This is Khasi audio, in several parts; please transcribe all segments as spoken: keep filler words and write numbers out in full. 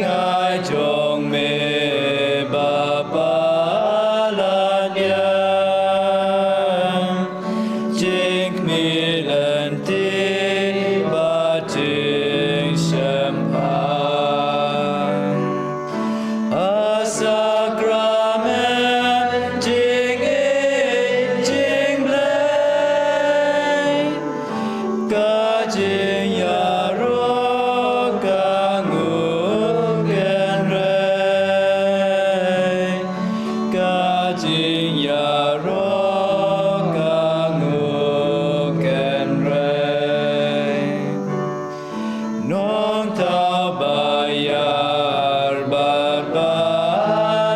Ai jong me ba palat ïa jingkhmih lynti bad jingshemphang. Ha sakramen jingïeit jingblei, ka jingïaroh ka nguh kynrei. Ka jingïaroh ka nguh kynrei. Nongthaw ba ïar bad ba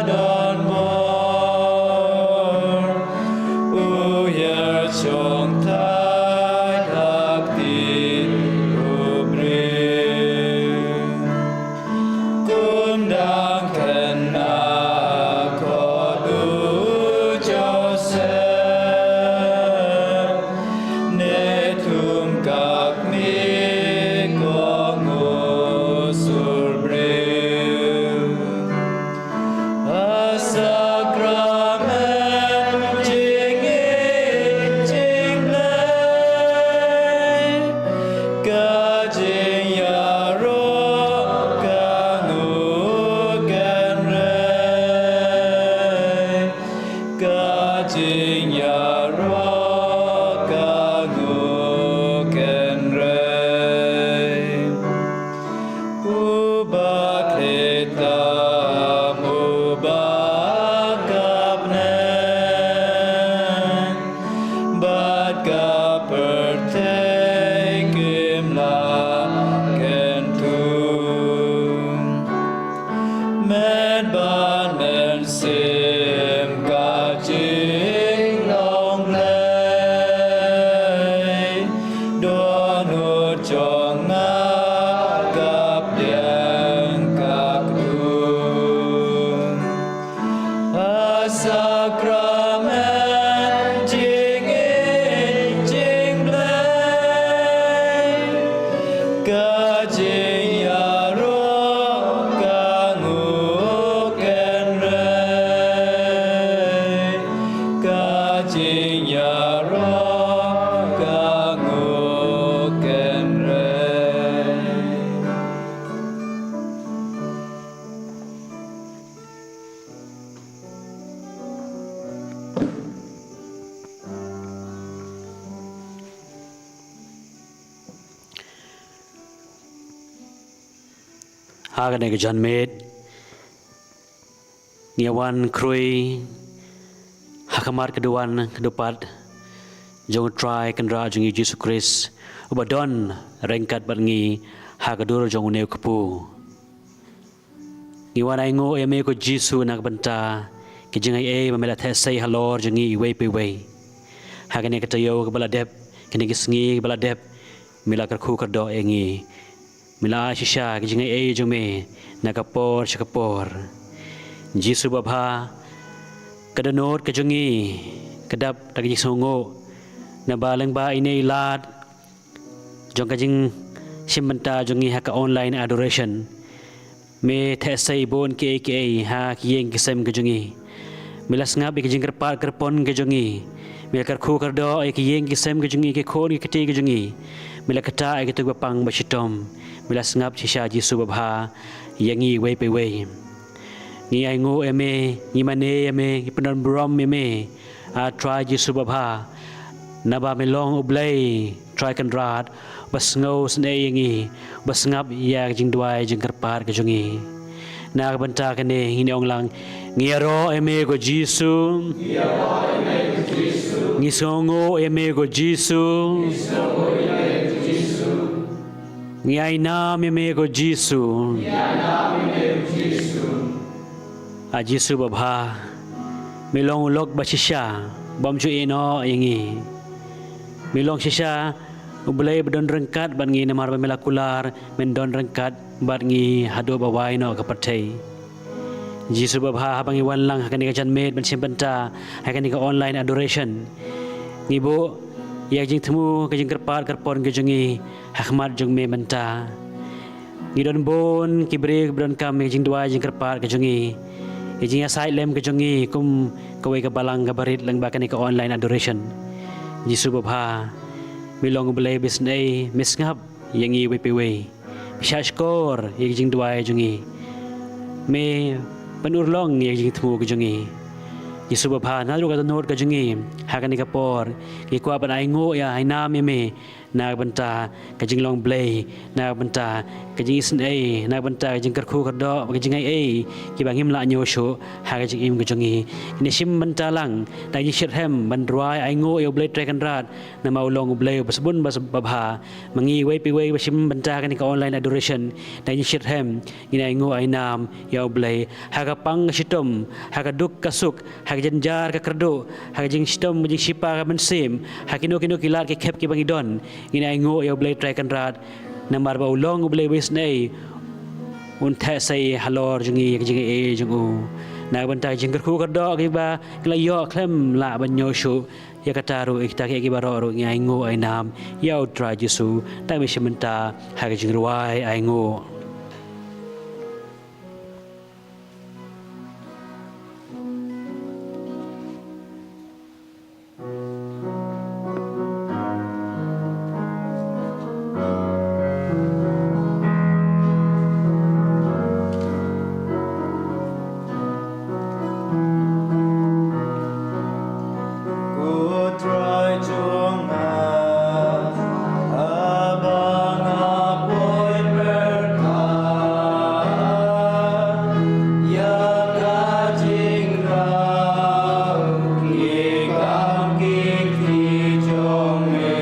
don bor, u ïar shongthait ha kti u briew. Kum dang khynnah khot u Joseph, ne thum ka kmie kong u sur briew. Ha sakramen jingïeit jingblei, ka jingïaroh ka nguh kynrei. Ka jingïaroh ka nguh kynrei. Uba khleh tam, uba kap neng, bad ka pyrthei kim lah kyntu. Met bad mynsiem ka jinglong Blei, dohnud jong nga ka pdiang ka kdum. Ha sakramen jingïeit jingblei, ka jingïaroh ka nguh kynrei. Ka jingïaroh ka nguh kynrei. Ha kane ka janmiet ngi wan khrui ha khmat ka duwan ka dupat jong U Trai Kynrad jong ngi Jisu Khrist, uba don ryngkat bad ngi ha ka dur jong une u kpu. Ngi wan ainguh ïa me ko Jisu na ka bynta ki jingaiei ba me la theh sei halor jong ngi iwei pa iwei. Ha kane ka taïew kaba la dep, kine ki sngi kiba la dep, me la kyrkhu kyrdoh ïa ngi. Me la ai shisha ki jingaiei jong me na ka por sha ka por. Jisu babha, ka dohnud ka jong ngi ka dap da ka jingsngewnguh, naba lyngba ine i lad jong ka jingshim bynta jong ngi ha ka online adoration, me theh sei bun kiei kiei ha ki ïing ki sem ka jong ngi. Me la sngap ïa ki jingkyrpad kyrpon ka jong ngi. Me la kyrkhu kyrdoh ïa ki ïing ki sem ka jong ngi, ki khun ki kti ka jong ngi. Me la ktah ïa kitu kiba pang ba shitom. Me la sngap shisha Jisu babha ïa ngi iwei pa iwei. Ngi ainguh ïa me, ngi mane ïa me, ngi pyndonburom ïa me, A Trai Jisu babha, naba me long U Blei Trai Kynrad, uba sngewsynei ïa ngi, uba sngap ïa ka jingduwai jingkyrpad ka jong ngi. Na ka bynta kane ngin ong lang, ngi ïaroh ïa me ko Jisu. Ngi sngewnguh ïa me ko Jisu. Ngi ainam ïa me ko Jisu. A Jisu babha, me long u lok ba shisha bym ju ïehnoh ïa ngi. Me long shisha U Blei ba don ryngkat bad ngi, namar ba me la kular men don ryngkat bad ngi haduh ba wai noh ka pyrthei. Jisu babha, haba ngi wan lang ha kane ka janmiet ban shim bynta ha kane ka online adoration, ngi buh ïa ka jingthmu, ka jingkyrpad kyrpon ka jong ngi ha khmat jong me mynta. Ngi don bun ki briew kiba donkam ïa ka jingduwai jingkyrpad ka jong ngi, ïa ka jingïasaid lem ka jong ngi kum kawei ka balang kaba rit lyngba kane ka online adoration. Jisu babha, me long U Blei ba isynei, me sngap ïa ngi iwei pa iwei. Me shahshkor ïa ka jingduwai jong ngi. Me pynurlong ïa ka jingthmu ka jong ngi. Jisu babha, naduh ka dohnud ka jong ngi ha kane ka por, ngi kwah ban ainguh ïa, ainam ïa me na ka bynta ka jinglong Blei, na ka bynta ka jingisynei, na ka bynta ka jingkyrkhu kyrdoh, ka jingaiei kiba ngim lah ñiew shuh ha ka jingim ka jong ngi. Ngin ïashim bynta lang da ka jingshitrhem ban rwai ainguh ïa U Blei Trai Kynrad, namar u long U Blei uba sbun ba, babha. Ma ngi iwei pa iwei ba shim bynta ha kane ka online adoration, da ka jingshitrhem ngin ainguh ainam ïa U Blei ha ka pang ka shitom, ha ka duk ka suk, ha ka jynjar ka kyrduh, ha ka jingshitom ka jingshipa ka mynsiem, ha kino kino ki lad ki khep kiba ngi don, ngin ainguh ïa U Blei Trai Kynrad, namar ba u long U Blei ba isynei. Un theh sei halor jong ngi ïa ka jingaiei jong u. Na ka bynta ka jingkyrkhu kyrdoh kiba ngi la ïoh khlem lah ban ñiew shuh, ïa kata ruh, ïa kita kiei kiei baroh ruh, ngi ainguh ainam ïa U Trai Jisu, da ka jingshim bynta ha ka jingrwai ainguh. Ko Trai jong nga, haba nga poi pyrkhat ïa ka jingrwai, ki kam ki kti jong me.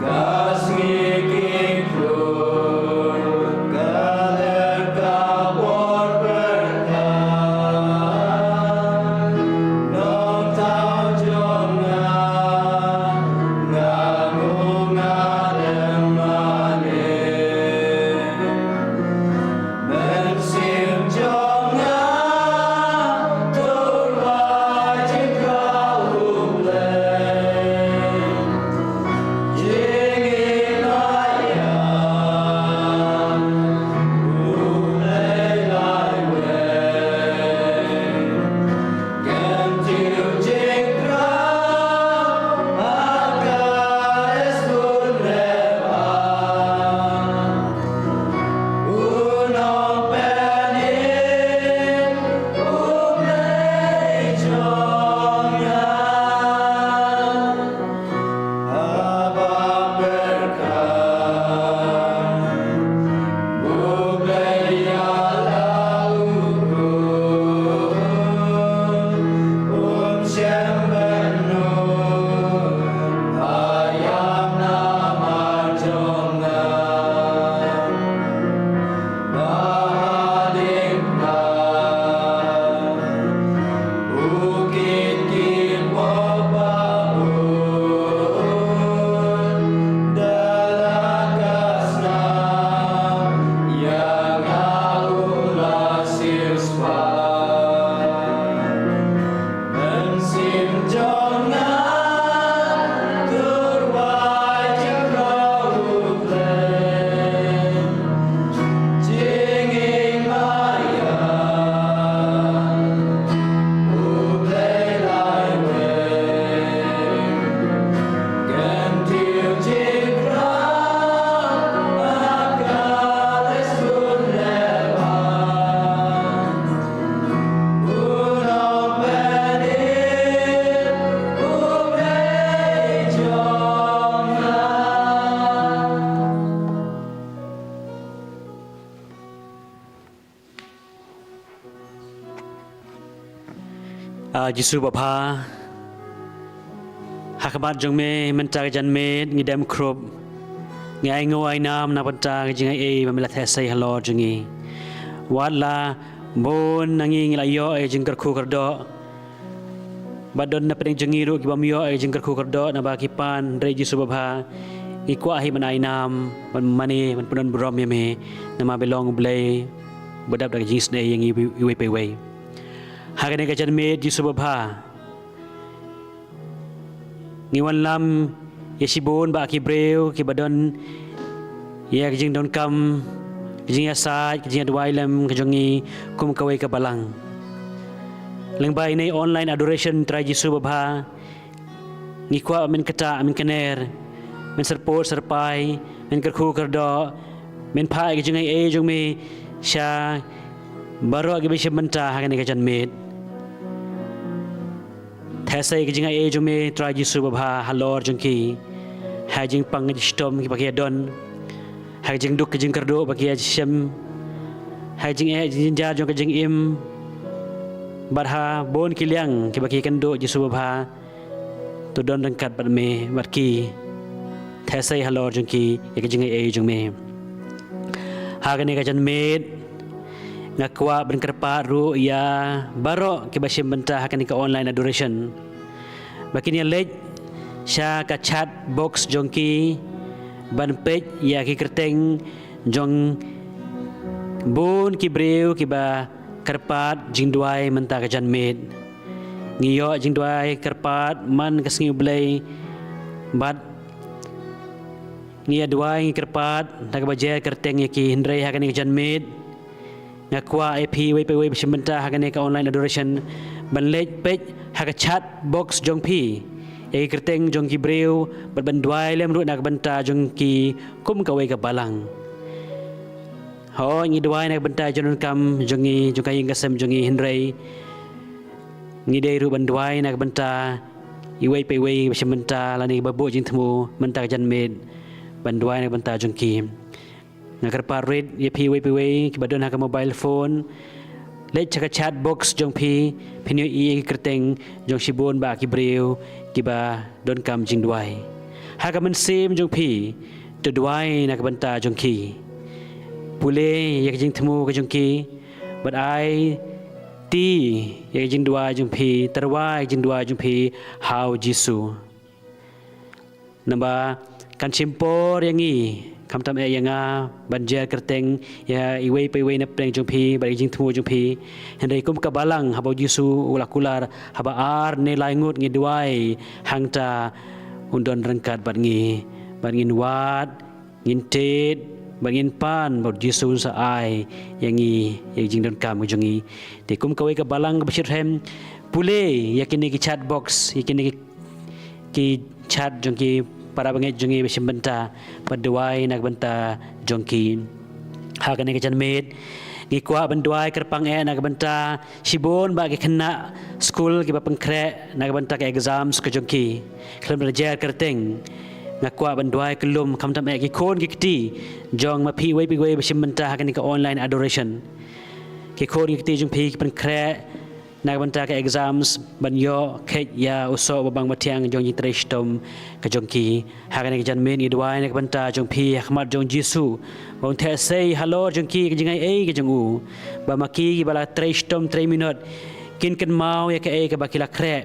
Ka sngi ki khlur, ka lyer ka bor pyrkhat. Nongthaw jong nga, nga ngu nga lem mane. Mynsiem jong nga, to rwai jingkyrkhu U Blei. Jingim ïa U Blei lai wei. Kyntiew jingkyrkhu ha ka Ïaisbun leh bha. U Nongpynim U Blei jong nga. Haba pyrkhat U Blei ïa la u briew, un shem bynnud ha ïam namar jong nga. Ba hadien kane u kit ki pop ba bun da la ka snam ïa nga u la siewspah. Mynsiem jong nga, to rwai jingkyrkhu U Blei. Jingim ïa U Blei lai wei. Kyntiew jingkyrkhu ha ka Ïaisbun leh bha. A Jisu babha, ha khmat jong me mynta ka janmiet ngi dem khrup, ngi ainguh ainam na bynta ka jingaiei ba me la theh sei halor jong ngi. Wat la bun na ngi ngi la ïoh ïa ka jingkyrkhu kyrdoh, bad don na pdeng jong ngi ruh kibym ïoh ïa ka jingkyrkhu kyrdoh naba ki pan, hynrei Jisu babha, ngi kwah hi ban ainam, ban mane, ban pyndonburom ïa me, namar ba me long U Blei ba dap da ka jingisynei ïa ngi iwei pa iwei. Ha kane ka janmiet Jisu babha, ngi wanlam ïa shibun ba ki briew kiba don ïa ka jingdonkam, ka jingïasaid, ka jingïaduwai lem ka jong ngi kum kawei ka balang. Lyngba ine i online adoration Trai Jisu babha, ngi kwah men ktah, men kner, men syrpod syrpai, men kyrkhu kyrdoh, men phah ïa ka jingai ei jong me sha baroh kiba shim bynta ha kane ka janmiet. Theh sei ka jingai ei jong me Trai Jisu babha halor jong ki, ha jingpang ka jingshitom kiba ki ïa don, ha ka jingduk ka jingkyrduh ba ki ïa shem, ha ka jingeh jingjynjar jong ka jingim, bad ha bun ki liang kiba ki kynduh Jisu babha. To don ryngkat bad me bad ki. Theh sei halor jong ki ïa ka jingai ei jong me. Ha kane ka janmiet, nga kwah ban kyrpad ruh ïa baroh kiba shim bynta ha kane ka online adoration, ba kin ïa leit sha ka chat box jong ki, ban peit ïa ki kyrteng jong bun ki briew kiba kyrpad jingduwai mynta ka janmiet. Ngi ïoh jingduwai kyrpad man ka sngi U Blei, bad ngi ïa duwai, ngi kyrpad da kaba jer kyrteng ïa ki. Hynrei ha kane ka janmiet, nga kwah ïa phi iwei pa iwei ba shim bynta ha kane ka online adoration, ban leit peit ha ka chat box jong phi ïa ki kyrteng jong ki briew, bad ban duwai lem ruh na ka bynta jong ki kum kawei ka balang. Hooid, ngi duwai na ka bynta jong ka kam jong ngi, jong ka ïing ka sem jong ngi, hynrei ngi dei ruh ban duwai na ka bynta iwei pa iwei ba shim bynta lane ba buh jingthmu mynta ka janmiet, ban duwai na ka bynta jong ki. Nga kyrpad rit ïa phi iwei pa iwei kiba don ha ka mobile phone, leit sha ka chat box jong phi, phin ïohi ïa ki kyrteng jong shibun bah ki briew kiba donkam jingduwai. Ha ka mynsiem jong phi, to duwai na ka bynta jong ki. Pule ïa ka jingthmu ka jong ki, bad aiti ïa ka jingduwai jong phi, tyrwa ïa ka jingduwai jong phi ha U Jisu. Naba kan shim por ïa ngi, khamtam eh ïa nga, ban jer kyrteng ïa iwei pa iwei na pdeng jong phi bad ïa ka jingthmu jong phi. Hynrei kum ka balang, haba U Jisu u la kular, haba ar ne lai ngut ngi duwai, hangta un don ryngkat bad ngi, bad ngin wad, ngin tied, bad ngin pan, bad U Jisu un sa ai ïa ngi ïa ka jingdonkam ka jong ngi. Te kum kawei ka balang kaba shitrhem, pule ïa kine ki chat box, ïa kine ki, ki chat jong ki para bangeit jong ngi ba shim bynta, bad duwai na ka bynta jong ki. Ha kane ka janmiet, ngi kwah ban duwai kyrpang eh na ka bynta shibun bah ki khynnah skul kiba pynkhreh na ka bynta ka exams ka jong ki. Khlem da jer kyrteng, nga kwah ban duwai kyllum, khamtam eh ki khun ki kti jong ma phi iwei pa iwei ba shim bynta ha kane ka online adoration. Ki khun ki kti jong phi ki pynkhreh na ka bynta ka exams, ban ïoh kheit ïa u soh ba bang ba thiang jong ka jingtrei shitom ka jong ki. Ha kane ka janmiet ngi duwai na ka bynta jong phi ha khmat jong U Jisu, ba un theh sei halor jong ki ka jingai ei ka jong u, ba ma ki kiba la trei shitom trei minot kin kynmaw ïa kaei kaba ki la khreh,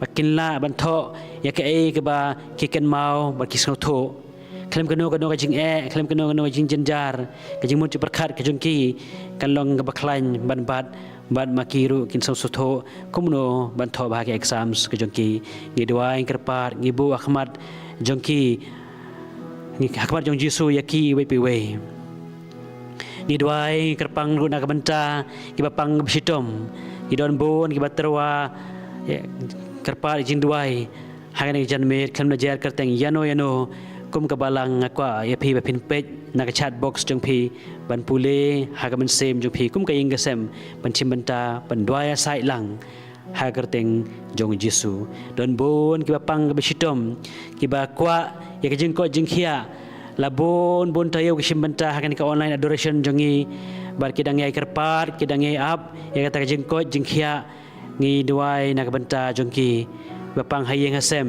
ba kin lah ban thoh ïa kaei kaba ki kynmaw bad ki sngewthuh. Khlem kano kano ka jingeh, khlem kano kano ka jingjynjar, ka jingmut jingpyrkhat ka jong ki kan long kaba khlaiñ ban bat, bad ma ki ruh kin sngewthuh kumno ban thoh bha ki exams ka jong ki. Ngi duwai, ngi kyrpad, ngi buh ha khmat jong ki, ngi ha khmat jong U Jisu ïa ki iwei pa iwei. Ngi duwai, ngi kyrpang ruh na ka bynta kiba pang kaba shitom. Ngi don bun kiba tyrwa, ïa, kyrpad ïa ka jingduwai. Ha kane ka janmiet, khlem da jer kyrteng ïano ïano, kum ka balang nga kwah ïa phi ba phin peit na ka chat box jong phi, ban pule ha ka mynsiem jong phi kum ka ïing ka sem, ban shim bynta, ban duwai ïasaid lang ha ka kyrteng jong U Jisu. Don bun kiba pang kaba shitom, kiba kwah ïa ka jingkoit jingkhiah. La bun bun taïew ki shim bynta ha kane ka online adoration jong ngi, bad ki dang ïai kyrpad, ki dang ïai ap ïa kata ka jingkoit jingkhiah. Ngi duwai na ka bynta jong ki, kiba pang ha ïing ha sem,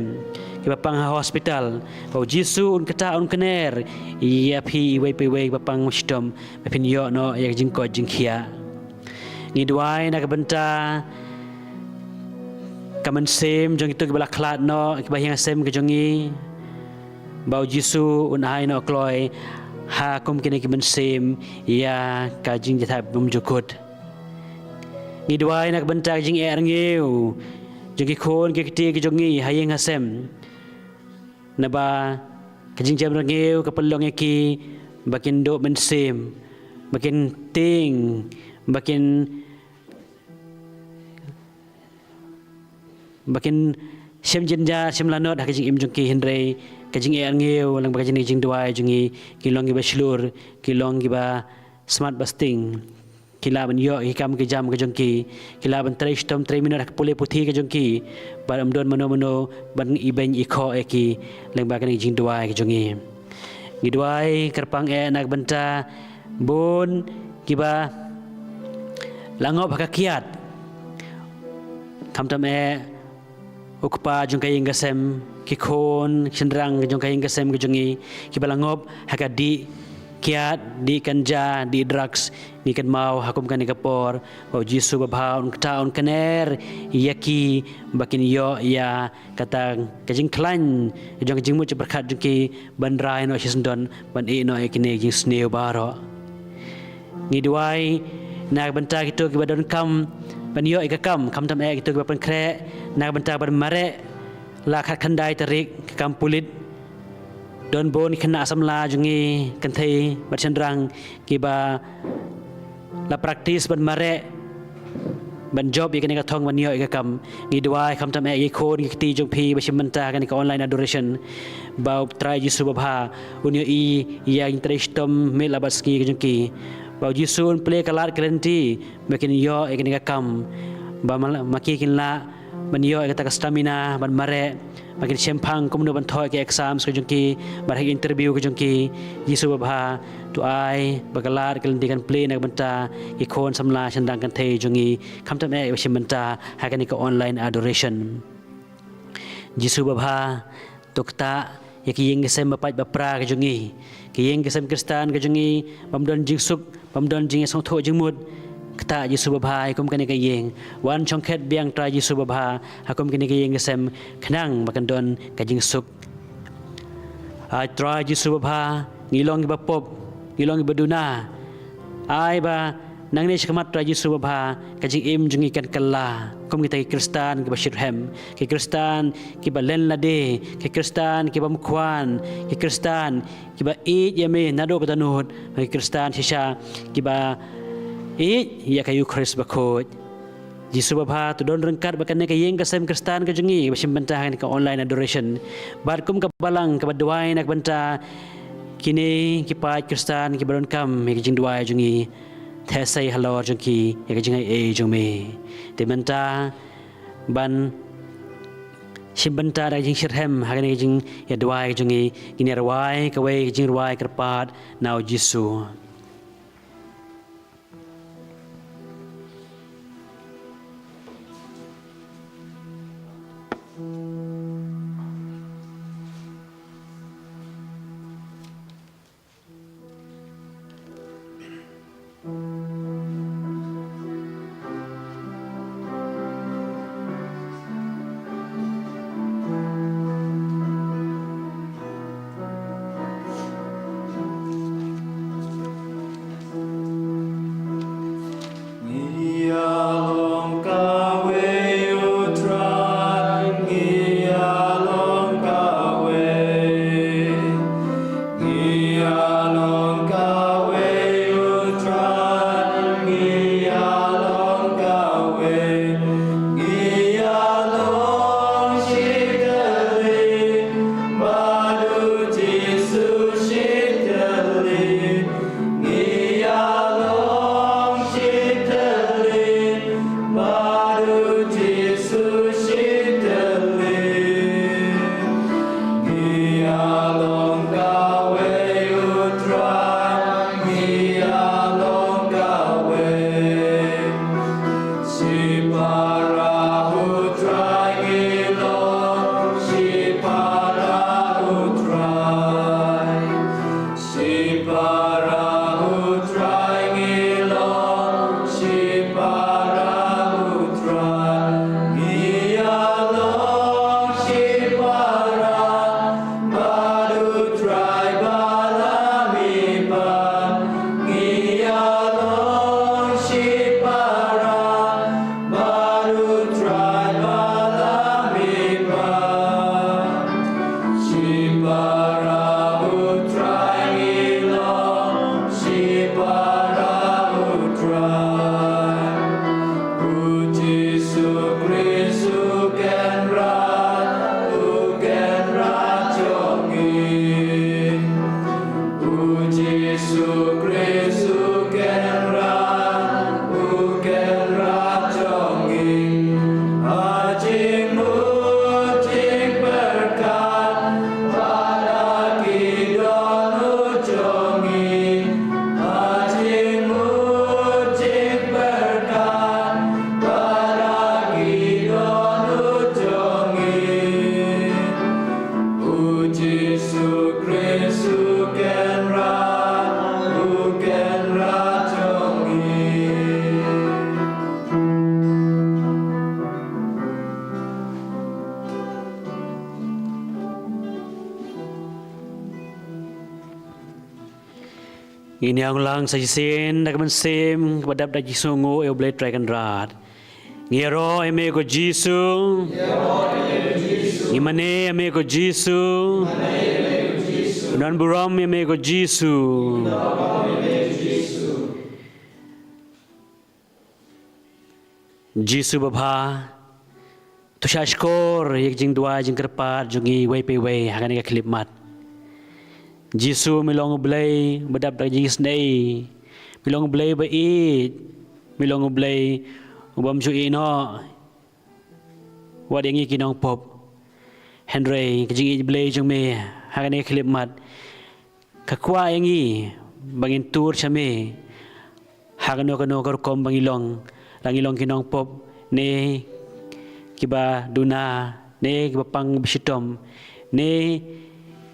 kiba pang ha hospital, ba U Jisu un ktah, un kner ïa phi iwei pa iwei kiba pang shitom, ba phin ïoh noh ïa ka jingkoit jingkhiah. Ngi duwai na ka bynta ka mynsiem jong kito kiba la khlad noh, kiba ha ïing ha sem ka jong ngi, ba U Jisu un ai noh kloi ha kum kine ki mynsiem ïa ka jingjahthait bymjukut. Ngi duwai na ka bynta ka jingeh rngiew jong ki khun ki kti ki jong ngi ha ïing ha sem. Naba ka jingjem rngiew ka pynlong ïa ki ba kin duh mynsiem, ba kin tieng, ba kin ba kin shem jynjar shem lanot ha ka jingim jong ki, hynrei ka jingeh arngew lyngba ka jingduwai jong ngi, ki long kiba shlur, ki long kiba smat ba sting. Ki lah ban ïoh ïa ki kam ki jam ka jong ki, ki lah ban trei shitom trei minot ha ka pule puthi ka jong ki, bad ym don mano mano ban ibeiñ ikhoh ïa ki lyngba kane ka jingduwai ka jong ngi. Ngi duwai kyrpang eh na ka bynta bun kiba la ngop ha ka kiad, khamtam eh u kpa jong ka ïing ka sem, ki khun shynrang jong ka ïing ka sem ka jong ngi, kiba la ngop ha ka dih kiad, dih ganja, dih drugs. Ngi kynmaw ha kum kane ka por ba U Jisu babha un ktah, un kner ïa ki ba kin ïoh ïa kata ka jingkhlaiñ jong ka jingmut jingpyrkhat jong ki, ban rai noh shisyndon, ban ïeh noh ïa kine ki jingsniew baroh. Ngi duwai na ka bynta kito kiba donkam ban ïoh ïa ka kam, khamtam eh kito kiba pynkhreh na ka bynta ban mareh la khatkhyndai tarik ka kam pulit. Don bun ki khynnah samla jong ngi, kynthei bad shynrang, kiba la practice ban mareh, ban jop ïa kane ka thong ban ïoh ïa ka kam. Ngi duwai khamtam eh ïa ki khun ki kti jong phi ba shim bynta ha kane ka online adoration, ba U Trai Jisu babha un ïohi ïa ka jingtrei shitom miet la bad sngi ka jong ki, ba U Jisu un plie ka lad ka lynti ba kin ïoh ïa kane ka kam, ba ma, ma ki kin lah ban ïoh ïa kata ka stamina ban mareh, ba kin shemphang kumno ban thoh ïa ki exams ka jong ki bad ha ki interview ka jong ki. Jisu babha, to ai ba ka lad ka lynti kan plie na ka bynta ki khun samla shynrang kynthei jong ngi, khamtam eh ba shim bynta ha kane ka online adoration. Jisu babha, to ktah ïa ki ïing ki sem bapait bapra ka jong ngi, ki ïing ki sem Khristan ka jong ngi, bym don jingsuk, bym don jingïasngewthuh jingmut. Ktah Jisu babha ïa kum kane ka ïing. Wan shongkhet biang Trai Jisu babha ha kum kane ka ïing ka sem, khnang ba kan don ka jingsuk. Ai Trai Jisu babha, ngi long kiba pop, ngi long kiba duna. Ai ba nangne shakhmat Trai Jisu babha, ka jingim jong ngi kan kylla kum kita ki Khristan kiba shitrhem, ki Khristan kiba len lade, ki Khristan kiba mkhwan, ki Khristan kiba ïeit ïa me naduh ba dohnud, ki Khristan shisha kiba ïeit ïa ka Eukharist bakhuid. Jisu babha, to don ryngkat bad kane ka ïing ka sem Khristan ka jong ngi ba shim bynta ha kane ka online adoration, bad kum ka balang kaba duwai na ka bynta kine ki paid Khristan kiba donkam ïa ka jingduwai jong ngi. Theh sei halor jong ki ïa ka jingaiei jong me. Te mynta ban shim bynta da ka jingshitrhem ha kane ka jingïaduwai ka jong ngi, ngin ïa rwai kawei ka jingrwai kyrpad na U Jisu. Ngin ïa ong lang sa shisien da ka mynsiem kaba dap da ki sngewnguh ïa U Blei Trai Kynrad. Ngi ïaroh ïa me ko Jisu. Ngi mane ïa me ko Jisu. Ngi don burom ïa me ko Jisu. Jisu babha, to shah shkor ïa ka jingduwai jingkyrpad jong ngi iwei pa iwei ha kane ka khyllipmat. Jisu, me long U Blei ba dap da ka jingisynei, me long U Blei ba ïeit, me long U Blei u bym ju ïehnoh wat ïa ngi ki nongpop. Hynrei ka jingïeit Blei jong me ha kane ka khyllipmat ka kwah ïa ngi ba ngin tur sha me ha kano kano ka rukom ba ngi long, la ngi long ki nongpop ne kiba duna ne kiba pang ba shitom ne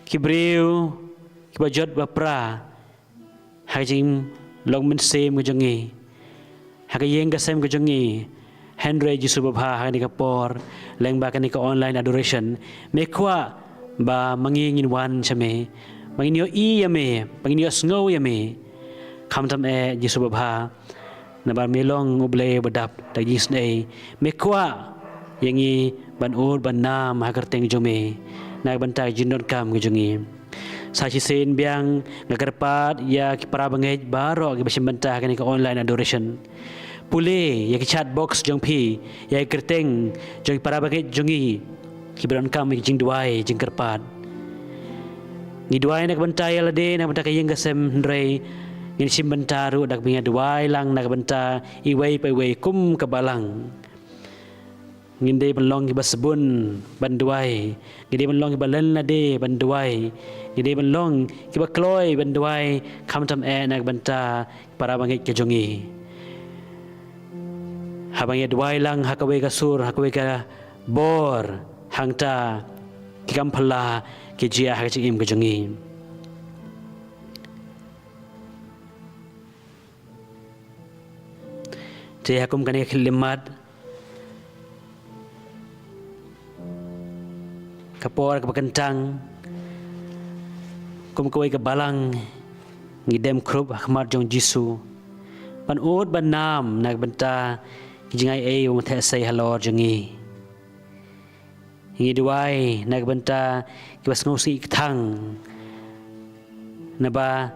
ki briew kiba jot ba pra ha ka jinglong mynsiem ka jong ngi, ha ka ïing ka sem ka jong ngi. Hynrei Jisu babha, ha kane ka por lyngba kane ka online adoration, me kwah ba ma ngi ngin wan sha me, ba ngin ïohi ïa me, ba ngin ïohsngew ïa me. Khamtam eh Jisu babha, naba me long U Blei ba dap da ka jingisynei, me kwah ïa ngi ban ud ban nam ha ka kyrteng jong me na ka bynta ka jingdonkam ka jong ngi. Sa shisien biang nga kyrpad ïa ki para bangeit baroh kiba shim bynta ha kane ka online adoration. Pule ïa ki chat box jong phi ïa ki kyrteng jong ki para bangeit jong ngi kiba donkam ïa ki jingduwai jingkyrpad. Ngi duwai na ka bynta ïa lade, na ka bynta ka ïing ka sem, hynrei ngin shim bynta ruh da kaba ngi duwai lang na ka bynta iwei pa iwei kum ka balang. Ngin dei ban long kiba sbun ban duwai, ngin dei ban long kiba len lade ban duwai, ngin dei ban long kiba kloi ban duwai, khamtam eh na ka bynta para bangeit ka jong ngi. Haba ngi duwai lang ha kawei ka sur, ha kawei ka bor, hangta ki kam phylla ki jia ha ka jingim ka jong ngi. Te ha kum kane ka khyllipmat, ka por kaba kyntang, kum kawei ka balang, ngi dem khrup ha khmat jong Jisu ban ud ban nam na ka bynta ki jingaiei ba mynta sei halor jong ngi. Ngi duwai na ka bynta kiba sngewsih kthang, naba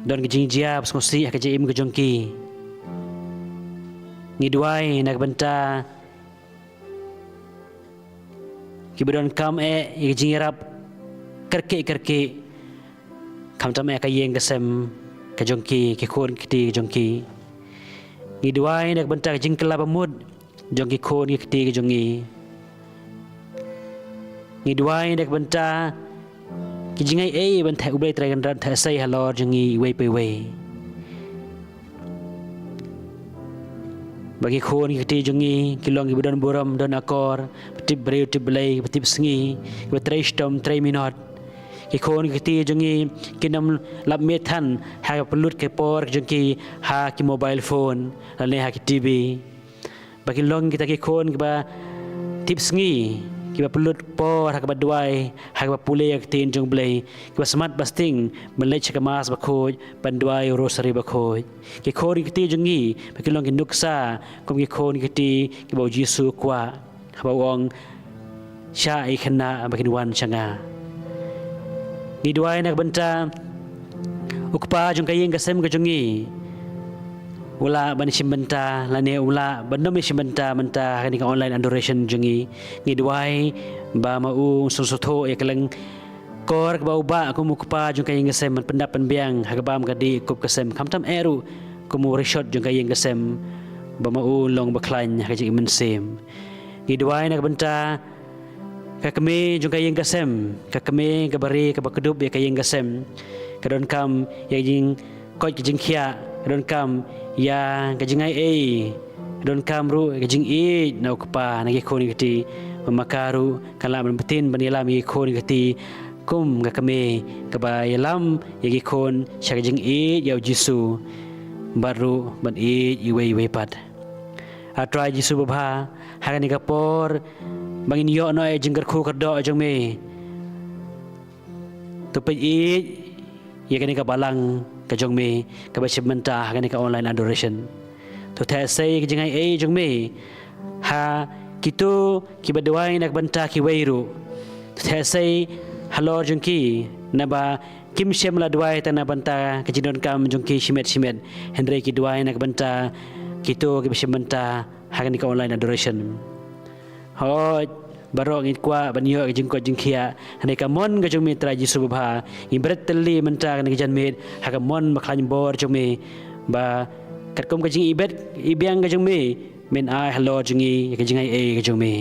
don ka jingjia ba sngewsih ha ka jingim ka jong ki. Ngi duwai na ka bynta kiba donkam eh ïa ka jingïarap kyrkieh kyrkieh, khamtam eh ka ïing ka sem ka jong ki, ki khun ki kti ka jong ki. Ngi duwai na ka bynta ka jingkylla bamut jong ki khun ki kti ka jong ngi. Ngi duwai na ka bynta ki jingaiei ba mynta U Blei Trai Kynrad un sei halor jong ngi iwei pa iwei. Ba ki khun ki kti jong ngi ki long kiba don burom don akor, ba tip briew tip Blei, ba tip sngi, ba trei shitom trei minot. Ki khun ki kti jong ngi kin ym lap miet than ha ka pynlut ka por jong ki ha ki mobile phone lane ha ki T V. Ba kin long kita ki khun kiba tip sngi, kiba pynlut por ha kaba duwai, ha kaba pule ïa ka ktien jong U Blei, kiba smat ba sting ban leit sha ka Mass bakhuid, ban duwai u Rosary bakhuid. Ki khun ki kti jong ngi ba kin long ki nuksa kum ki khun ki kti kiba U Jisu u kwah, haba u ong, "Shah ïa ki khynnah ba kin wan sha nga." Ngi duwai na ka bynta u kpa jong ka ïing ka sem ka jong ngi, u lah ban shim bynta lane u lah ban ym shim bynta mynta ha kane ka online adoration jong ngi. Ngi duwai ba ma u un sngewthuh ïa ka lyngkor kaba u bah kum u kpa jong ka ïing ka sem, ban pyndap pynbiang ha ka bam ka dih, kup ka sem, khamtam eh ruh kum u rishot jong ka ïing ka sem, ba ma u un long ba khlaiñ ha ka jingim mynsiem. Ngi duwai na ka bynta ka kmie jong ka ïing ka sem, ka kmie kaba ri kaba kdup ïa ka ïing ka sem, ka donkam ïa ka jingkoit ka jingkhiah, ka donkam ïa ka jingaiei, ka donkam ruh ïa ka jingïeit na u kpa na ki khun ki kti, ba ma ka ruh kan lah ban btin ban ïalam ïa ki khun ki kti kum ka kmie kaba ïalam ïa ki khun sha ka jingïeit ïa U Jisu, bad ruh ban ïeit iwei ïa iwei pat. A Trai Jisu babha, ha kane ka por ba ngin ïoh noh ïa ka jingkyrkhu kyrdoh jong me, to peit ïeit ïa kane ka balang ka jong me kaba shim bynta ha kane ka online adoration. To theh sei ka jingai ei jong me ha kito kiba duwai na ka bynta kiwei ruh. To theh sei halor jong ki, naba kim shym la duwai tang na bynta ka jingdonkam jong ki shimet shimet, hynrei ki duwai na ka bynta kito kiba shim bynta ha kane ka online adoration. Hooid, baroh ngi kwah ban ïoh ka jingkoit jingkhiah, hynrei ka mon ka jong me Trai Jisu babha, ngi bret tylli mynta kane ka janmiet ha ka mon ba khlaiñ bor jong me, ba katkum ka jingibit ibiang ka jong me, men ai halor jong ngi ka jingai ei ka jong me.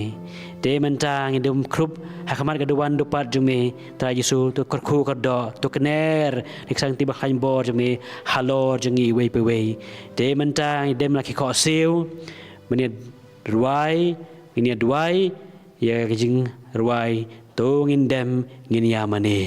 Te mynta ngi dum khrup ha khmat ka duwan dupat jong me Trai Jisu, to kyrkhu kyrdoh, to kner ïa ka sangti ba khlaiñ bor jong me halor jong ngi iwei pa iwei. Te mynta ngi dem la ki khohsiew, mynta rwai, ngin ïa duwai ïa ka jingrwai, to ngin dem ngin ïa mane.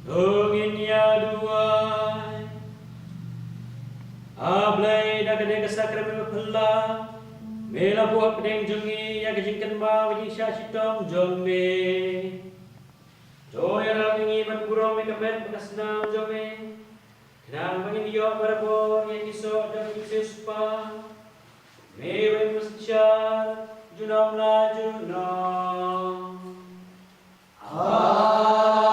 To ngin ïa duwai. A Blei, da kane ka sakramen baphylla me la buh hapdeng jong ngi ïa ka jingkynmaw ka jingshah shitom jong me. To ïarap ïa ngi ban burom ïa ka met bad ka snam jong me, khnang ba ngin ïoh barabor ïa ki soh jong ki siewspah. Me uba im synshar junom la junom. Amen.